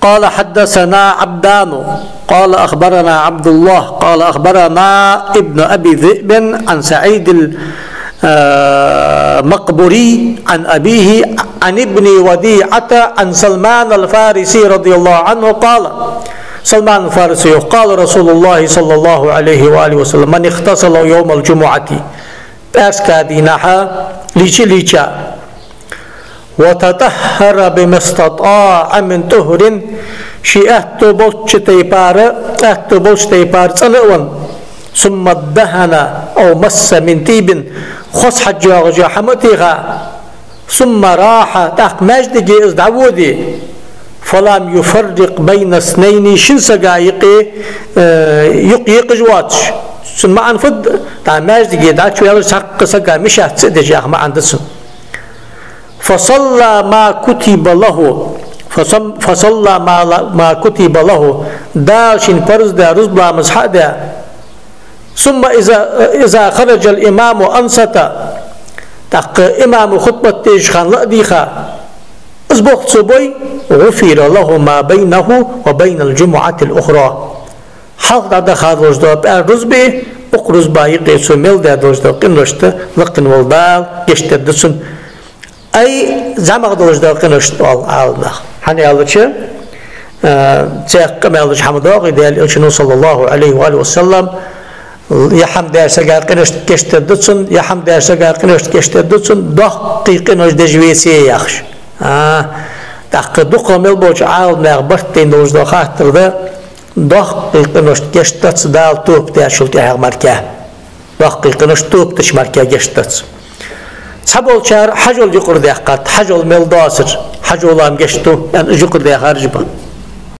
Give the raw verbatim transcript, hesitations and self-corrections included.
قال: حدثنا عبدان، قال: أخبرنا عبد الله، قال: أخبرنا ابن أبي ذئب عن سعيد المقبري عن أبيه عن ابن وديعة عن سلمان الفارسي رضي الله عنه قال: Салман Фарси йоах: قال رسول الله صلى الله عليه وآله وسلم: من اغتسل يوم الجمعة, пӀаьраска дийнахьа лийча, лийча, وتطهر بما استطاع من طهر, ший аьттув болча тайпара, аьттув болча тайпара цӀена а венна, ثم ادهن أو مس من طيب, хоза хьаж йоагӀаш йола хӀама а теха, ثم راح, тӀаккха маьждиге из дӀаводе, فلم يفرق بين اثنين, шин сага юкъе, э, юкъ екъаш воацаш. Цун маӀан фуд? ТӀаккха маьждиге дӀачуваьлча цхьаккха сага мишта ца деш яха маӀан да цун. فصلى ما كتب له, فصم-, فصلى ما ل-, ما كتب له, Дала шийна парз даь рузба ламаз хьа а даь. ثم إذا, إذا خرج الإمام أنصت, тӀаккха имама хутбат дешача хана ла а дийха, из болх цо бой, غفر له ما بينه وبين الجمعة الأخرى. Хьалха дӀадаха долаш дола пӀаьраска рузба а, укх рузба юкъе цо мел даь долаш дола къиношта лакхвенна вола Дала гешт дергда цунна. Ай, зӀамагӀа долаш дола къиношта оал Ӏаламнаха. ХӀана аьлча, э, цхьаькха къамаьл деш хӀама доагӀий, Даьла Элчано, صلى الله عليه وآله وسلم, ер хӀама даьча сага къиношта гешт дергда цунна, ер хӀама даьча сага къиношта гешт дергда цунна, доккхий къинош деш веце яхаш. А, тӀаккха дукхагӀа мел болча Ӏаламнаьха барт тайна долаш дола хаттар да, доккхий къиношта гешт дац Дала тоба даьчул тӀехьагӀа мара. Доккхий къиношта тоба дича мара гешт дац. Цхьаболчар хьажол юкъера даьккхад, хьажол мел доацар, хьажол-м гешт ду, аьнна, уж юкъера даьхараш ба.